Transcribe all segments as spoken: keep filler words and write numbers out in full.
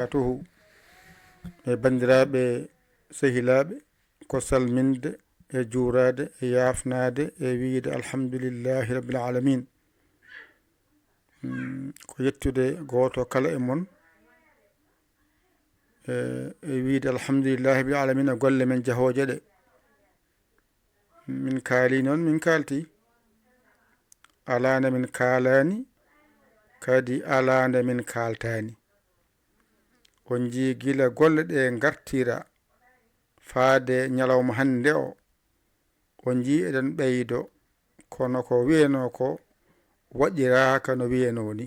Barakatuhu. E banndiraaɓe, sehilaaɓe, ko salminde e juuraade e yaafnaade e wiyde alhamdulillahi rabbil alamin. Mm, ko yettude gooto kala e mon, e, e wiyde alhamdulillahi rabbil alamin e golle men jahooje ɗe. Min kaali noon, min kaalti. Alaa nde min kaalaani, kadi alaa nde min kaaltaani. On njii gila golle ɗe ngartira faade ñalawma hannde o, on njii eɗen ɓeydo, kono ko wiyanoo ko waɗiraaka no wiyanoo ni.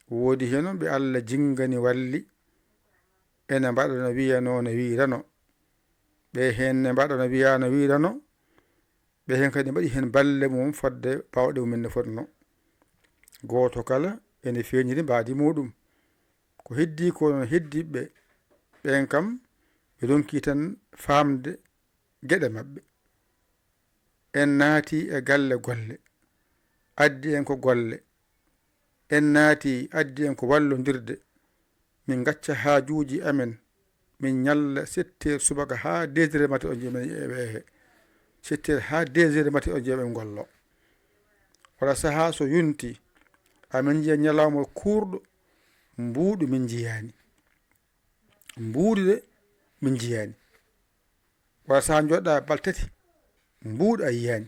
Woodi heen ɓe Alla jinngani walli, ene mbaɗa no wiyanoo, no wiyrano. Ɓe heen ne mbaɗa no wiyaa, no wiyrano. Ɓe heen kadi mbaɗi heen balle mum fodde baawɗe mumen no fotnoo. Gooto kala ene feeñiri mbaadi muuɗum. Ko heddii ko no heddii ɓe, ɓeen kam ɓe ronkii tan faamde geɗe maɓɓe. En naati e galle golle, addi en ko golle. En naati, addi en ko wallondirde. Min ngacca haajuuji amen, min ñalla sept heures subaka haa deux heures matin o njiya men e weehe. Sept heures haa deux heures matin o njiya men ngollo. Wala sahaa so yonti, amin njiya ñalawma kuurɗo, mbuuɗu min njiyaani. Mbuuɗu de min njiyaani. Wala sahaa njooɗa bal tati, mbuuɗu a yiyaani.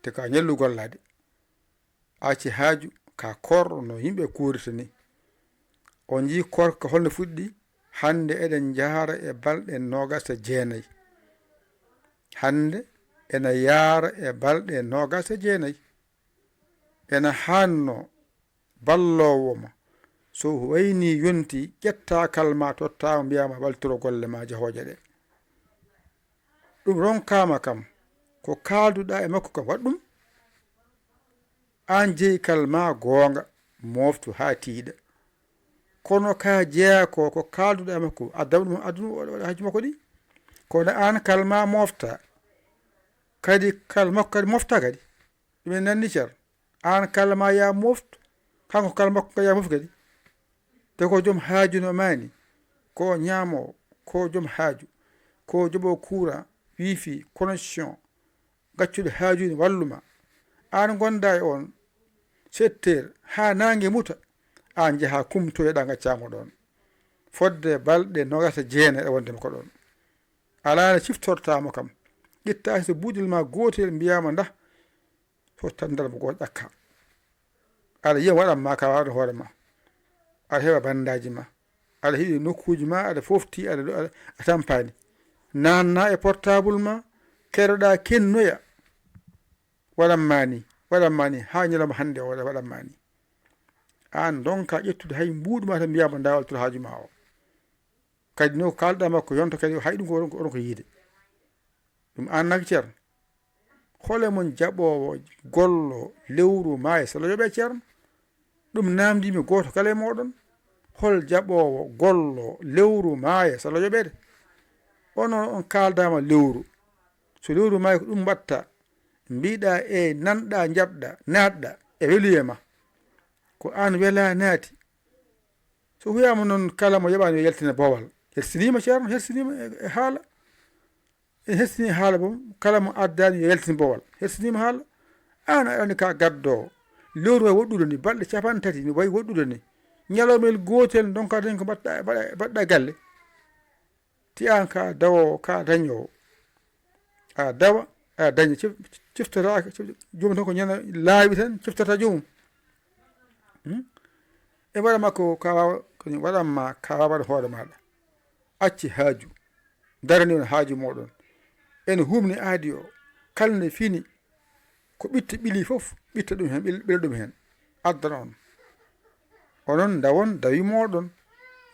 Te ka ñallu gollaade. Acci haaju ka koorɗo no yimɓe kuurita ni. On njii koorka holno fuɗɗi? Hannde eɗen njaara e balɗe noogas e jeenayi. Hannde ena yaara e balɗe noogas e jeenayi. Ena haanno balloowo ma, so waynii yonti, ƴettaa kal ma, tottaa mo, mbiyaa ma waltiro golle ma jahooje ɗe. Ɗum ronkaama kam, ko kaalduɗaa e makko kam, waɗ ɗum. Aan jeyi kal ma goonga, mooftu haa tiiɗa. Kono ka jeyaa ko, ko kaalduɗaa e makko, addan ɗum, addan ɗum waɗa haaju makko ɗi. Kono aan kal ma mofta, kadi kal makko kadi mofta kadi. Ɗum en nanni, Ceerno. Aan kal ma yaa moftu, kanko kal makko kadi yaa moftu kadi. Te ko joom haaju no maani, ko ñaamoowo, ko joom haaju, ko joɓoowo courant, wifi, connexion, gaccuɗo haaju ne wallu ma. Aan ngonda e on sept heures haa naange muta, aan njaha kumtoyoɗa ngaccaama ɗoon. Fodde balɗe noogas e jeenayi aɗa wonde ko ɗoon. Alaa no ciftortaa mo kam. Ƴettaa so buudel ma gootel mbiyaa ma ndah, so tan darma gooto ƴakka. Aɗa yiya waɗan ma ka waɗa hoore ma. Aɗa heɓa bandaaji ma. Aɗa heɓi nokkuuji ma, aɗa fofti, aɗa, aɗa, a tampaani. Naanna e portable ma, keroɗa kennoya. Waɗan ma ni, waɗan ma ni, haa ñalawma hannde o waɗa, waɗan ma ni. Aan ndonka ƴettude hay mbuuɗu ma tan mbiyaa mo ndah waltiro haaju ma o. Kadi no ko kaalɗa makko yonta kadi hay ɗum ko onon ko, onon ko yiide. Ɗum aan nak Ceerno. Hol e mon jaɓoowo gollo lewru maayo so Allah yoɓe Ceerno? Ɗum naamndii mi gooto kala e mooɗon. Hol jaɓoowo gollo lewru maayo so Allah yoɓeede? Onon on kaaldaama lewru. So lewru maayo ko ɗum mbaɗta, mbiɗa e nanɗa, njaɓɗa, naatɗa, e weluye ma. Ko aan wela naati. So wiyaama noon kala mo yoɓaani yo yaltine boowal. Hersiniima Ceerno, hersiniima e, e haala. Ene hersini haala boom, kala mo addaani yo yaltin boowal. Hersiniima haala. Aan aɗa anndi ka gaddoowo. Lewru wayi woɗɗude ni, balɗe capanɗe tati ni wayi woɗɗude ni. Ñalawmel gootel ndonka dañ ko mbaɗɗa, mbaɗɗa, mbaɗɗa galle. Ti aan ka dawoowo, ka dañoowo. A dawa, a daña, cif-, ciftotaaka, cif-, joomum tan ko ñande laawi tan ciftata joomum. Hmm? E waɗa makko ka waawa, ko waɗan ma ka waawa waɗa hoore maaɗa. Acci haaju. Darani on haaju mooɗon. Ene humni aadi o. Kala ne fini. Ko ɓitte ɓili fof, ɓitta ɗum heen, ɓil-, ɓila ɗum heen. Addana on. Onon ndawon dawi mooɗon.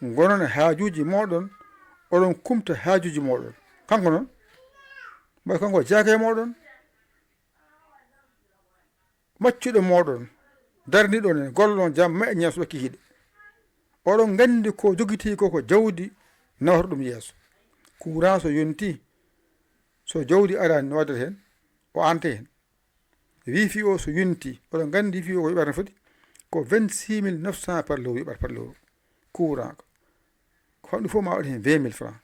Ngonon e haajuuji mooɗon. Oɗon kumta haajuuji mooɗon. Kanko noon? Mbaɗa kanko jaake e mooɗon. Maccuɗo mooɗon, darniɗon en, gollon jamma e ñaso ɗo kikiiɗe. Oɗon nganndi ko jogitii ko, ko jawdi nawata ɗum yeeso. Courant so yontii, so jawdi araani, no waɗata heen? O aanta heen. Wifi o so yontii, oɗon nganndi wifi o ko yoɓata no foti? Ko vingt-six mille neuf cents par lewru yoɓata par lewru. Courant ko. Famɗi fof ma waɗ heen vingt mille francs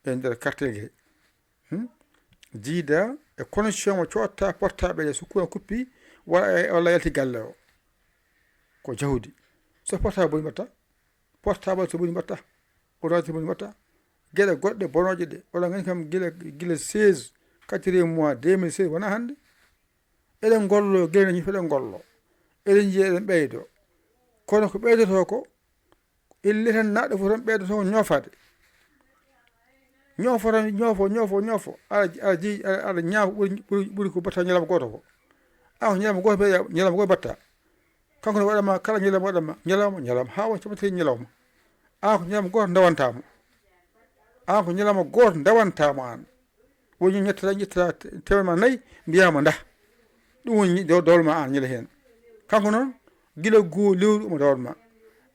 e nder carte gay. Hmm? Jiida e connexion mo cotta portable ɗe, so courant kuppi, walla, walla yalti galle o. Ko jawdi. So portable boni mbatta, portable so boni mbatta, ordinateur boni mbatta. Geɗe goɗɗe bonooje ɗe, oɗon nganndi kam gila, gila seize, quatrième mois deux mille seize, wona hannde. Eɗen ngollo, gila ñi eɗen ngollo. Eɗen njiya eɗen ɓeydo. Kono ko ɓeydoto ko, ille tan naɗɗo fof tan ɓeydoto ko ñoofade. Ñoofo tan, ñoofo, ñoofo, ñoofo. Aɗa, aɗa jeyi, aɗa, aɗa ñaawa ɓuri, ɓuri, ɓuri ko mbatta ñalawma gooto ko. An ko ñalawma gooto mbiya, ñalawma gooto mbatta. Kanko ne waɗama kala ñalawma, waɗama ñalawma, ñalawma, haa won capanɗe tati ñalawma. An ko ñalawma gooto ndawantama. An ko ñalawma gooto ndawantama an. Woni ñettata, ƴettata te-, teemedde ma nayi, mbiyama ndah. Ɗum woni ñi-, dow-, dowla ma an, ñande heen. Kanko noon, gila goo lewru omo dowla ma.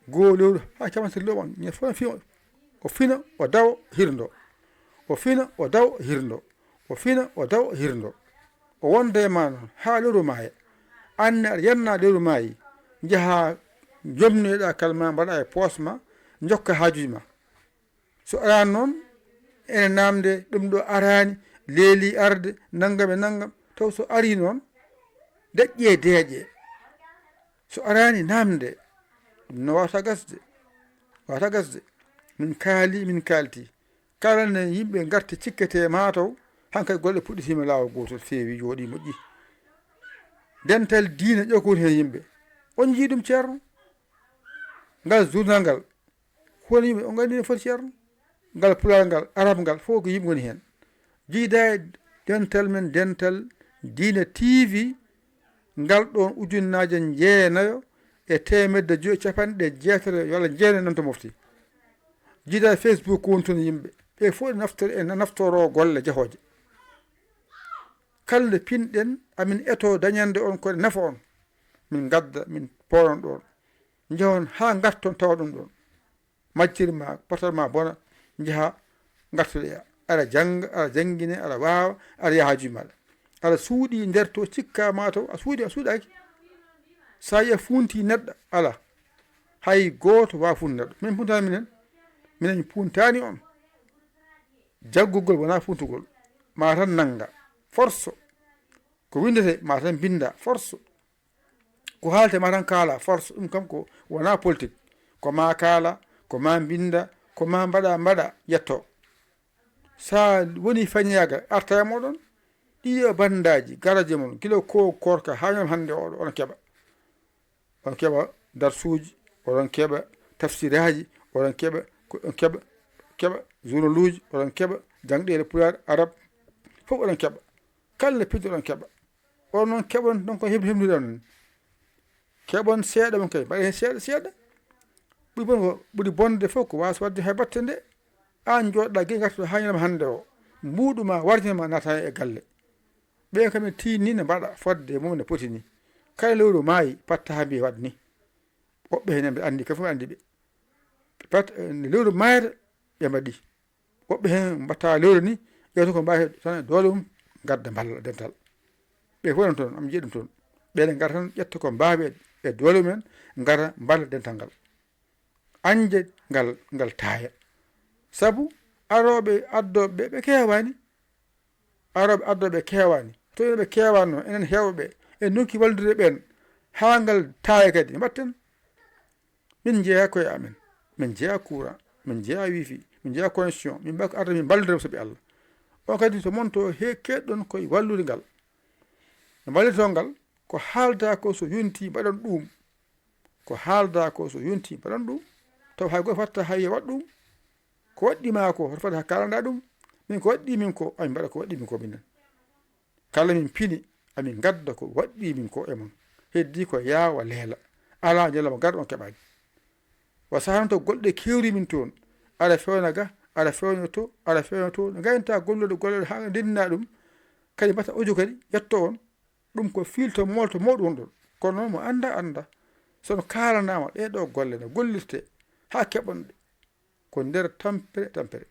Goo lewru haa capanɗe tati lewru on, ñande fof fi-, o fina, o dawa, hirndo. O fina, o dawa, hirndo. O fina, o dawa, hirndo. O wonda e ma noon, haa lewru maaya. An ne aɗa yanna lewru maayi, njaha, jomnoyoɗa kala ma, mbaɗa e poos ma, jokka haajuji ma. So araani noon, ene naamnde, ɗum ɗo araani, leeli arde, nanngam e nanngam. Taw so arii noon, deƴƴe deeƴe. So araani naamnde, ɗum no waawata gasde. Waawata gasde. Min kaali, min kaalti. Kala ne yimɓe ngarti cikkete mataw, hankadi golle puɗɗitiima laawol gootol, feewi, jooɗii, moƴƴi. Dental diine ƴokkori heen yimɓe. On njii ɗum, Ceerno? Ngal journal ngal, ko woni yimɓe, on nganndi no foti, Ceerno? Ngal pulaar ngal, arab ngal, fof ko yimɓe ngoni heen. Jiida e dental men, dental diine T V, ngal ɗoon ujunnaaje jeenayo e teemedde joyi e capanɗe jeetati walla jeenayi noon to mofti. Jiida e Facebook ko woni toon yimɓe. Ɓe fof ene naftoro, ene naftoro golle jahooje. Kala nde pinɗen, amin eto dañande on ko nafa on. Min ngadda, min pooron ɗoon. Njahon haa ngarton tawa ɗum ɗoon. Majjiri ma, potal ma bona, njaha, ngartoɗe, aɗa jannga, aɗa janngine, aɗa waawa, aɗa yaha haajuji maɗa. Aɗa suuɗi nder to cikka ma taw, a suuɗi, a suuɗaaki. Sa yi a funti neɗɗo, ala. Hay gooto waawa funti neɗɗo. Min funtani minen, minen puntani on. Jaggugol wona funtugol. Ma tan nannga. Force. Ko winndete, ma tan mbinnda. Force. Ko haalte ma tan kaala, force, ɗum kam ko wona politique. Ko ma kaala, ko ma mbinnda, ko ma mbaɗa, mbaɗa, yetto. Sa woni fañoyaagal, arta e moɗon. Ɗiɗo bandaaji, garaje mon, gila ko korka, haa ñam hannde oɗo, oɗon keɓa. Oɗon keɓa darsuuji, oɗon keɓa tafsiraaji, oɗon keɓa, ko, oɗon keɓa, keɓa journaluuji, oɗon keɓa jangɗeele pulaar, arab, fof oɗon keɓa. Kala nde piddo oɗon keɓa. On noon keɓon ɗon ko heɓ-, heɓnude on. Keɓon seeɗa mon kay, mbaɗa heen seeɗa, seeɗa. Ɓuri bon ko, ɓuri bonde fof ko waas waɗde hay batte nde. Aan jooɗɗaa gila ngartuɗaa haa ñalawma hannde o. Mbuuɗu ma, warjino ma naata e galle. Ɓeen kam ene tiinni ne mbaɗa fodde mum ne poti ni. Kala lewru maayi, patta haa mbiya waɗ ni. Woɓɓe heen mbiɗa anndi, kam fof mbiɗa anndi ɓe. Pat, eh, nde lewru maayata, ɓe mbaɗi. Woɓɓe heen mbatta lewru ni, ƴeewta ko mbaawi tan e doole mum, ngadda mballa dental. Ɓe fof nan toon, am njiya ɗum toon. Ɓe ne ngara tan ƴetta ko mbaawi e, e doole mumen, ngara mballa dental ngal. Añde ngal, ngal taaya. Sabu arooɓe addooɓe ɓe, ɓe keewaani. Arooɓe addooɓe keewaani. To ɓe keewaano, enen heewɓe, en nokki wallude ɓeen. Haa ngal taaya kadi, mbaɗten. Min njeyaa koye amen. Min njeyaa courant. Min njeyaa wifi. Min njeyaa connexion. Min mbaa ko arde min mballondira sabi Allah. On kadi to mon to he keɗɗon koye wallude ngal. No mballirton ngal, ko haalda ko so yonti mbaɗon ɗum. Ko haalda ko so yonti mbaɗon ɗum. Taw hay goto fatta hay waɗ ɗum. Ko waɗɗi ma ko, hoto fad ha kaalanda ɗum. Min ko waɗɗi min ko, ay mbaɗa ko waɗɗi min ko minen. Kala min pini, amin ngadda ko waɗɗi min ko e mon. Heddi ko yaawa leela. Alaa ñalawma garɗo on keɓaani. Wa sahanto golle ɗe kewri min toon. Aɗa fewna ga, aɗa fewna to, aɗa fewna to. Ngayinta gollude golle ɗe haa ndennina ɗum. Kadi mbatta audio kadi, yetto on. Ɗum ko fiilto moolto mawɗo wonɗon. Kono noon mo annda, annda. So no kaalanaama ɗee ɗoo golle no gollirtee haa keɓon ɗe. Ko nder tampere, tampere.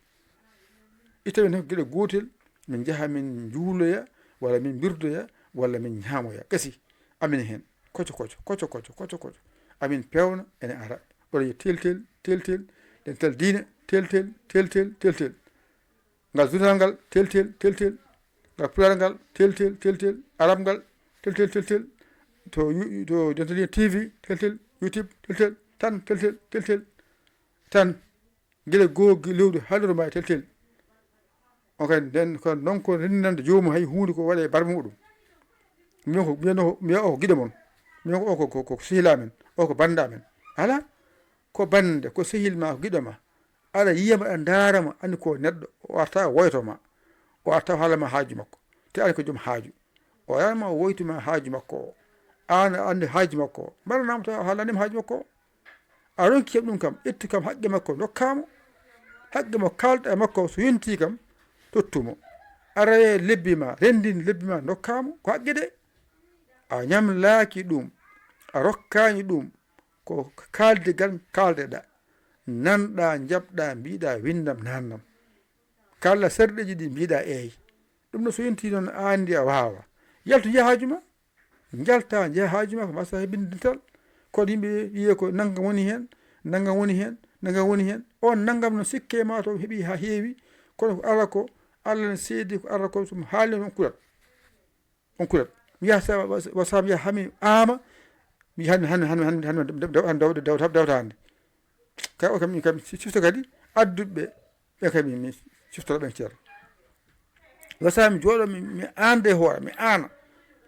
Itawen heen ko geɗe gootel, min njaha min njuuloya, walla min mbirdoya, walla min ñaamoya. Gasi, amin heen. Koco, koco, koco, koco, koco, koco. Amin peewna, ene ara. Oɗon njiya tel, tel, tel, tel. Dental diine, tel tel, tel tel, tel tel. Ngal journal ngal, tel tel, tel tel. Ngal pulaar ngal, tel tel, tel tel. Arab ngal, tel tel, tel tel. To yu-, to Dental diine T V, tel tel. YouTube, tel tel. Tan, tel tel, tel tel. Tan. Gila goo gi-, lewru haaliruma e tel tel. On kadi nden ko non ko renndinande joomum hay huunde ko waɗe barme muɗum. Mbiyen ko, mbiyen o, mbiyen o ko giɗo mon. Mbiyen ko o ko, ko, ko sehil amen. O ko bannda amen. Alaa. Ko bannde, ko sehil ma, ko giɗo ma. Aɗa yiya mo, aɗa ndaara mo, anndi ko neɗɗo. O arta o woyto ma. O arta o haala ma haaju makko. Te anndi ko joom haaju. O yaran ma o woytu ma haaju makko o. Aan a anndi haaju makko o. Mbaɗanaa mo tawa o haalani ma haaju makko o. A ronki kam ɗum kam, ƴettu kam haqqe makko, ndokkaa mo. Haqqe mo kaalɗa e makko, so yontii kam, tottu mo. A rewee lebbi ma, renndin lebbi ma, ndokkaa mo. Ko haqqe de. A ñamlaaki ɗum, a rokkaani ɗum, ko kaaldigal kaaldeɗaa. Nanɗaa, njaɓɗaa, mbiɗaa, winndam, naannam. Kaalɗaa sarɗeeji ɗi, mbiɗaa, eey. Ɗum no so yontii noon, aan ndi a waawa. Yaltu njaha haaju ma. Njalta njaha haaju ma, ko masa heɓinde dental. Kono yimɓe wiye ko nanngam woni heen, nanngam woni heen, nanngam woni heen. On nanngam no sikke ma to heɓi haa heewi, kono ko ara ko, Allah ne seedi ko ara ko, so mi haalni on kurat. On kurat. Mi yaha sa, wa, wa, sa mi yaha hami aama, mi hannde, hannde, hannde, hannde, hannde, daw-, daw-, daw-, daw-, dawtaande. Kay o kam, kam si-, sifta kadi, adduɓe ɓe kadi mi, mi siftora ɓen ceerno. Wasa mi jooɗo, mi, mi aanda e hoore, mi aana.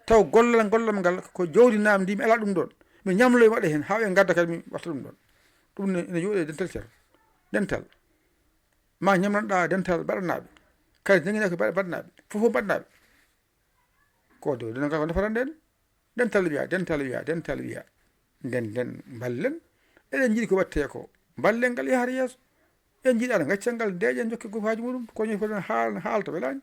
Taw gollal, gollal ngal ko jawdi naam ndi mi ala ɗum ɗon. Mi ñamloy waɗa heen, haa ɓe ngadda kadi mi watta ɗum ɗon. Ɗum ne, ene jooɗi e dental ceerno. Dental. Ma ñamlanɗa dental baɗanaaɓe. Kadi jangina ko baɗ-, baɗanaaɓe. Fof fof baɗanaaɓe. Ko do, dental ko nafata nden. Dental wiya, dental wiya, dental wiya. Nden, nden, mballen. Eɗen njiɗi ko waɗtee ko. Mballen ngal yahata yeeso. En njiɗaano ngaccal ngal, ndeeƴen, njokke goppaaji muɗum. Ko ñefoɗen haal-, haalta welaani.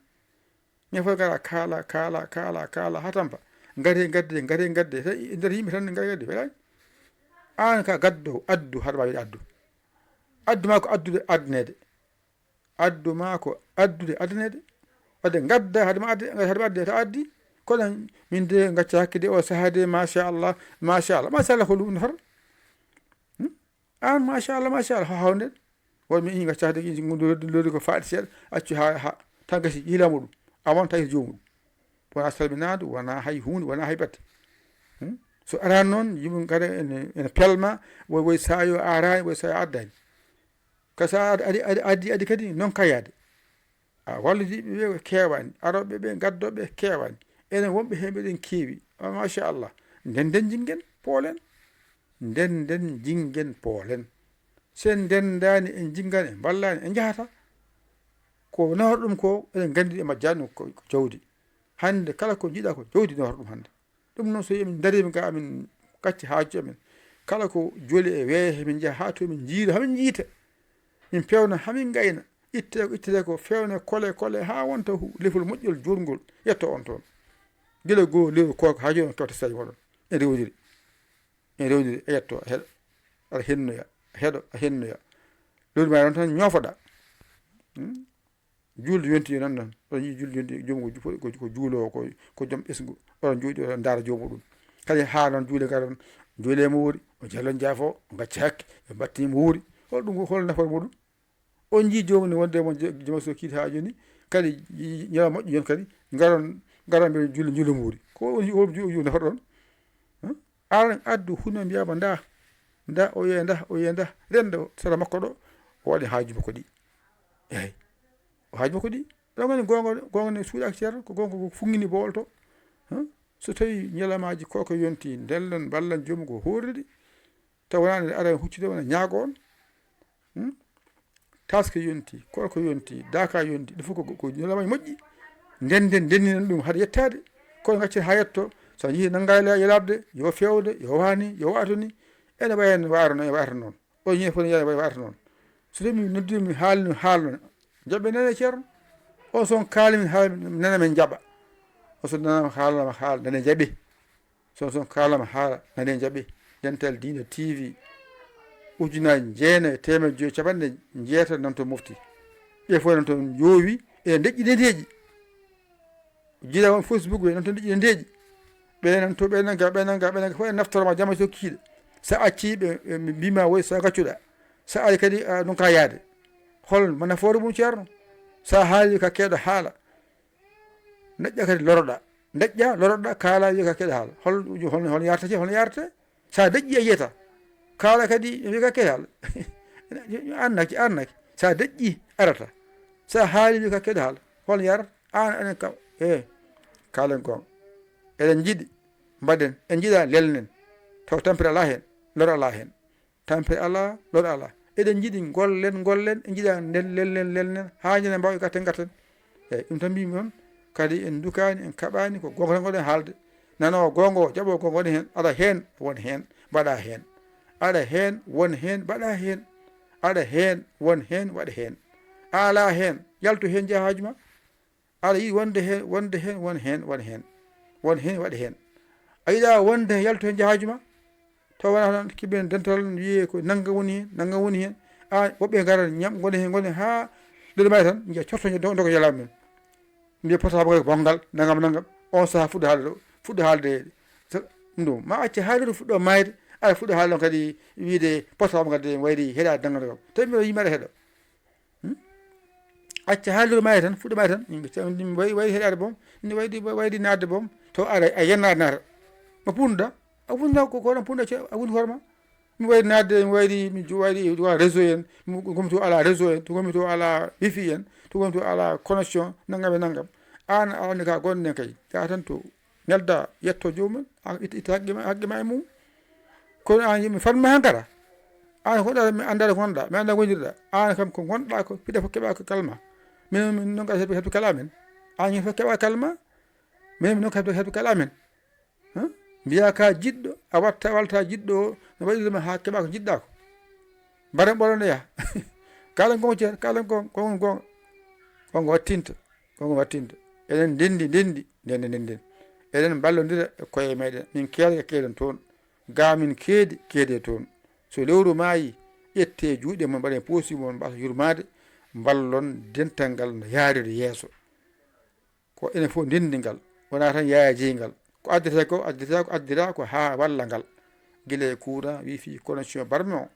Ñefo gara kaala, kaala, kaala, kaala, haa tampa. Ngare, ngadde, ngare, ngadde. Tawi e nder yimɓe tan ngare, ngadde, welaani. Aan ka gaddo, addu, haɗa waawi addu. Addu ma ko addude, adneede. Addu ma ko addude, adneede. Wadde ngadda, haɗa ma adde, haɗa ma adde, ta addi. Kono min de ngacca hakke de, o sahaa de, machallah, machallah. Machallah ko ɗum nafata. Hmm? Aan, machallah, machallah, ho hawnden. Won mi inga cahde inji ngu lori, lori ko faati seeɗa, accu ha, ha, tan gasi, yiila muɗum. A wonta e joomum. Wona salminaandu, wona hay huunde, wona hay batte. Hmm? So araan noon, yimɓe ngara ene, ene pelma, woy, woy saayo aaraani, woy saayo addaani. Ka sa ad-, adi, adi, addi, addi kadi, noon kayaade. A wallidiiɓe ɓe keewaani, arooɓe ɓe, gaddooɓe keewaani. Enen wonɓe heen mbiɗen keewi. Ah, machallah. Nden nden jingen poolen. Nden nden jingen poolen. So en ndendaani, en jingaani, en mballaani, en njahata. Ko nawata ɗum ko, eɗen nganndi e majjani ko, ko jawdi. Hannde kala ko njiɗa ko jawdi nawata ɗum hannde. Ɗum noon so emin ndariima ga amin gacci haaju amen. Kala ko joli e weeyo, emin njaha haa to min njiira, hamin njiita. Min pewna, hamin ngayna. Itte ko ittete ko, fewne, kole, kole, haa wonta hu-, lefol moƴƴol, juutngol, yetto on toon. Gila goo lewru koorka haa jooni on kewta saji moɗon. En rewdiri. En rewdiri, a yetto, a heɗo. Aɗa hennoya, a heɗo, a hennoya. Lewru ma noon tan ñoofoɗa. Hmm? Juulde yonti noon noon. Oɗon yi'i juulde yonti, joom ko ju-, ko, ko juuloowo, ko, ko joom ɓesngu. Oɗon jooɗi, oɗon ndaara joom muɗum. Kadi haa noon juule ngaron, juule mo wuuri, o jallon jaafo, o ngacca hakke, ɓe mbattini mo wuuri. Hol ɗum, hol nafoore muɗum? On njii joomum ne wonde mo je-, joma so kiit haa jooni, kadi ñalawma moƴƴo jooni kadi, ngaron, ngaron mbiɗon juule, juule mo wuuri. Ko on njii, hol ju-, ju-, nafoore ɗon? Huh? Aran addu huno mbiyaama nda, nda o wiya nda, o wiya nda, rendo sara makko ɗo, o waɗi haaju makko ɗi. Eey. O haaju makko ɗi. Ɗon ngoni goonga, goonga ne suuɗaaki ceerno, ko goonga ko funngini bowol to. Huh? So tawi ñalamaaji ko ko yonti, ndellon, mballan joomum ko hooriri. Taw wonaa nde ara huccude wona ñaago on. Hmm? Taske yonti, korko yonti, daaka yonti, ɗum fof ko, ko, ko ñalawmaaji moƴƴi. Nden, nden, ndenninon ɗum hade yettaade. Kono ngaccen haa yetto, so a njehii nanngaa yela-, yelaɓde, yo feewde, yo waani, yo waatoni. Ene wayi no waaro no, e waata noon. O ñeeñe fof ne yaha wayi waata noon. So tawi mi noddii, mi haali no haalno, jaɓɓe nane ceerno. On son kaali min haala, nana men jaɓa. On son nana haala, haala, nane jaɓe. Son son kaalama haala, nane jaɓe. Dental Diina T V, ujunaaji jeenayi e teemedde joyi capanɗe jeetati nan to mofti. Ɓe fof nan to njoowi e deƴƴi ndeeji. Jiiɗa on Facebook ɓe nan to deƴƴi ndeeji. Ɓe nan to, ɓe nan ga, ɓe nan ga, ɓe nan ga, fof en naftoroma jama so kiiɗe. Sa acci ɓe, ɓe mbima woy sa gaccuɗa. So ari kadi, a, ɗum ka yaade. Hol ma nafoore mum, Ceerno? So a haali ka keeɗo haala. Deƴƴa kadi loroɗa. Deƴƴa loroɗa, kaala, wiya ka keeɗo haala. Hol, hol, hol yartete, hol yartete? So a deƴƴi a yiyata. Kaala kadi, wiya ka keeɗo haala. Annaki, annaki. So a deƴƴi arata. So a haali, wiya ka keeɗo haala. Hol yarata? An, anen kam. E, kaalen goonga. Eɗen njiɗi, mbaɗen. En njiɗa, lelnen. Taw tampere alaa heen, loro alaa heen. Tampere alaa, loro alaa. Eɗen njiɗi ngollen, ngollen, en njiɗa nden, lelnen, lelnen, haa ñande mbaawi gatten, gatten. Eeyi, ɗum tan mbiymi on, kadi en ndukaani, en kaɓaani, ko goonga tan ngoɗen haalde. Nanoowo goonga o, jaɓoowo goonga woni heen, aɗa heen, won heen, mbaɗa heen. Aɗa heen, won heen, mbaɗa heen. Aɗa heen, won heen, waɗa heen. A alaa heen, yaltu heen, njaha haaju ma. Aɗa yiɗi wonde heen, wonde heen, won heen, won heen. Won heen, waɗa heen. A yiɗa wonde heen, yaltu heen, njaha haaju ma. Taw wonaa tan kibben dental, wiyee ko nannga woni heen, nannga woni heen. A, woɓɓe ngara, ñam, ngona heen, ngona heen, haa leydi maayi tan, njiya corto, njiya dogo, dogo yalaa men. Mbiya portable ngal ko bonngal, nanngam, nanngam. On sahaa fuɗɗa haalde ɗo, fuɗɗa haalde. So, ɗum ɗo, ma acca haa leydi fuɗɗo maayde, aɗa fuɗɗa haalde ɗon kadi, wiyde portable ngal de, wayri heɗa nannga, nannga. Tawi mbiɗa yimma aɗa heɗo. Hmm? Acca haa leydi maayi tan, fuɗɗo maayi tan. Yimɓe, so ɗum wayi, wayi heɗaade boom, ɗum wayi, wayi naatde boom, to ara, a yenna naata. Ma punɗa, a wunda ko, ko ɗon punɗa, ce-, a wundi hoore ma. Mi wayi naatde, mi wayi, mi jo-, wayi, wa réseau en, mi gomi to ala réseau en, to gomi to ala wifi en, to gomi to ala connexion, nanngam e nanngam. Aan a andi ka gonɗen kay, yaa tan to. Nelda, yetto joomum, a itta, itta haqqe ma, haqqe ma e mum. Kono aan yimɓe fanma hankara. Aan ko ɗa, mi anndaa ko ngonɗa, mi anndaa ko ngondirɗa. Aan kam ko ngonɗa ko, piɗa fof keɓa ko kalma. Min, min noon kadi heɓi, heɓi kala amen. Aan yimɓe fof keɓa kalma. Min, min noon kadi heɓi kala amen. Hã? Mbiya ka jiɗɗo, a watta, walta jiɗɗo o, no waɗirde ma haa keɓa ko jiɗɗa ko. Mbaren ɓoɗon yaha. Kala ngon ceer, kala ngon, ngon, ngon. Ngon wattinta. Ko ɗum wattinta. Eɗen ndenndi, ndenndi, ndenndi, ndennden. Eɗen mballondira e koye meɗen. Min keedka, keeden toon. Ga min keedi, keede toon. So lewru maayi, ƴette juuɗe mon, mbaɗen poosi mon, mbasa yurmaade, mballon dental ngal no yaariri yeeso. Ko enen fof ndenndi ngal. Wonaa tan Yaaya Jeey ngal. Ko addete ko, addete ko, addira ko haa walla ngal. Gila e courant, wifi, connexion, barme o.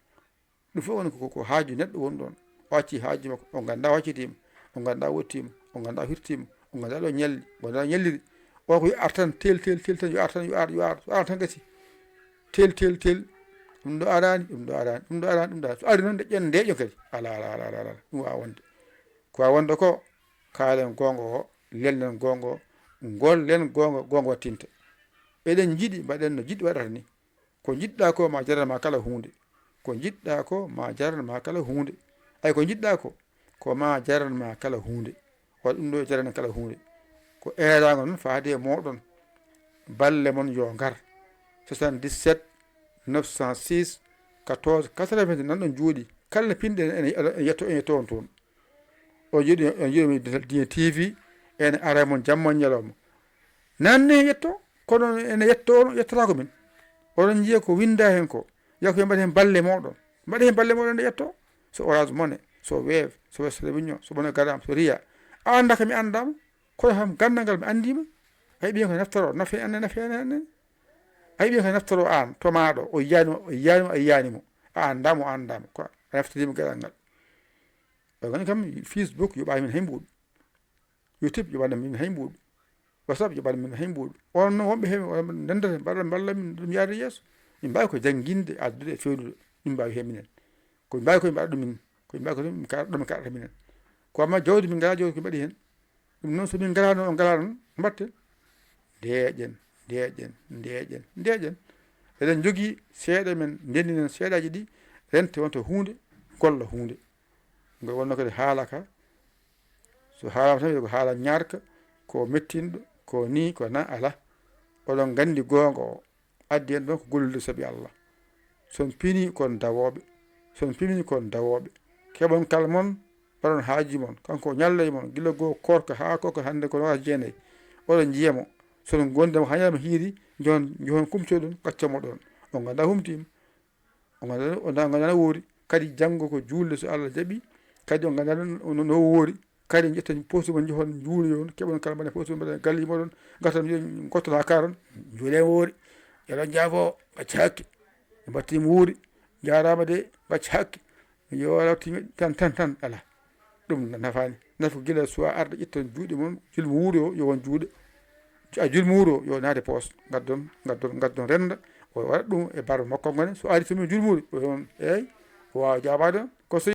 Ɗum fof woni ko, ko haaju neɗɗo woni ɗoon. O acci haaju makko, o nganndaa o accitiima, o nganndaa o wottiima, o nganndaa o hirtiima, o nganndaa ɗo ñalli, o nganndaa o ñalliri. O ko yo ar tan, tel, tel, tel tan, yo ar tan, yo ar, yo ar, so ar tan gasi. Tel, tel, tel, ɗum ɗo araani, ɗum ɗo araani, ɗum ɗo araani, ɗum ɗo araani. So ari noon, nde ƴen, ndeeƴen kadi. Alaa, alaa, alaa, alaa, alaa. Ɗum waawaa wonde. Ko waawaa wonde ko, kaalen goonga o, lelnen goonga o, ngollen goonga, goonga wattinta. Eɗen njiɗi, mbaɗen no jiɗɗo waɗata ni. Ko njiɗɗa ko ma jaran ma kala huunde. Ko njiɗɗa ko ma jaran ma kala huunde. Ay ko njiɗɗa ko, ko ma jaran ma kala huunde. Waɗa ɗum ɗo jaran kala huunde. Ko eeraango noon faade e mooɗon. Balle mon yo ngar. Soixante-dix-sept neuf cent six quatorze quatre-vingts nan ɗon jooɗi. Kala no pinɗen ene, ene yetto, ene yetto on toon. O jiɗi, o jiɗi mi dental Dieng T V, ene ara mon jamma ñalawma. Nan ne yetto, kono ene yetto, on yettata ko min. Oɗon njiya ko winda heen ko. Yaa ko mbaɗa heen balle mooɗon. Mbaɗa heen balle mooɗon nde yetto. So Orange Money, so Wave, so Western Union, so MoneyGram, so Ria. A annda ko mi anndaama. Kono kam ganndal ngal mi anndiima. Ay ɓiyen ko naftoro, nafe anen, nafe anen, anen. Ay ɓiyen ko naftoro aan, to maaɗo, o yiyaani mo, o yiyaani mo, a yiyaani mo. A anndaama, o anndaama. Ko a naftiriima ganndal ngal. Ɓe ngoni kam Facebook yoɓaani min hay mbuuɗu. YouTube yoɓaani min hay mbuuɗu. WhatsApp yoɓaani min hay mbuuɗu. On noon wonɓe heen, on ndenndata, mbaɗa, mballa min ɗum yaade yeeso. Min mbaawi ko jannginde, addude e feewnude. Min mbaawi heen minen. Ko min mbaawi ko min mbaɗa ɗum min. Ko min mbaawi ko min kaɗa, ɗo min kaɗata minen. Ko amma jawdi min ngalaa jawdi ko min mbaɗi heen. Ɗum noon so min ngalaa noon, on ngalaa noon, mbaɗten. Ndeeƴen, ndeeƴen, ndeeƴen, ndeeƴen. Eɗen njogii seeɗa men, ndenndinen seeɗaaji ɗi, rente wonta huunde, golla huunde. Ngol wonno kadi haala ka. So haalaama tan wiya ko haala ñaarka, ko mettinɗo, ko nii, ko naa, alaa. Oɗon nganndi goonga o. Addi en ɗon ko gollude sabi Allah. So on pinii kon dawooɓe, so on pimii kon dawooɓe. Keɓon kala mon, mbaɗon haajuuji mon. Kanko o ñalla e mon, gila goo koorka haa koorka hannde ko noogaas e jeenayi. Oɗon njiya mo. So on ngondi mo haa ñalawma hiiri, njohon, njohon kumcoɗon, gacca mo ɗoon. On nganndaa humtiima. On nganndaa, on nganndaa no woori. Kadi janngo ko juulde so Allah jaɓii. Kadi on nganndaa no, no, no woori. Kadi ƴetten poste mon, njohon njuuloyon, keɓon kala mbaɗen poste mon, mbaɗen galleeji moɗon, ngartan mbiɗen gotton haa kaaron, njuulen woori, ƴeɗon jaafo, gacce hakke. Ɓe mbattii mo wuuri, jaaraama de, gacce hakke. Yo ala tan tan tan ala. Ɗum nafaani. Nafa gila suwa arde ƴetton juuɗe mon, julmo wuuro o yo won juuɗe. A julmo wuuro o yo naade poos, ngaddon ngaddon ngaddon renda. O waɗa ɗum e barba makko ngone, so ari so min julmo wuuro o yo won eey. O waawa jaabaade on ko so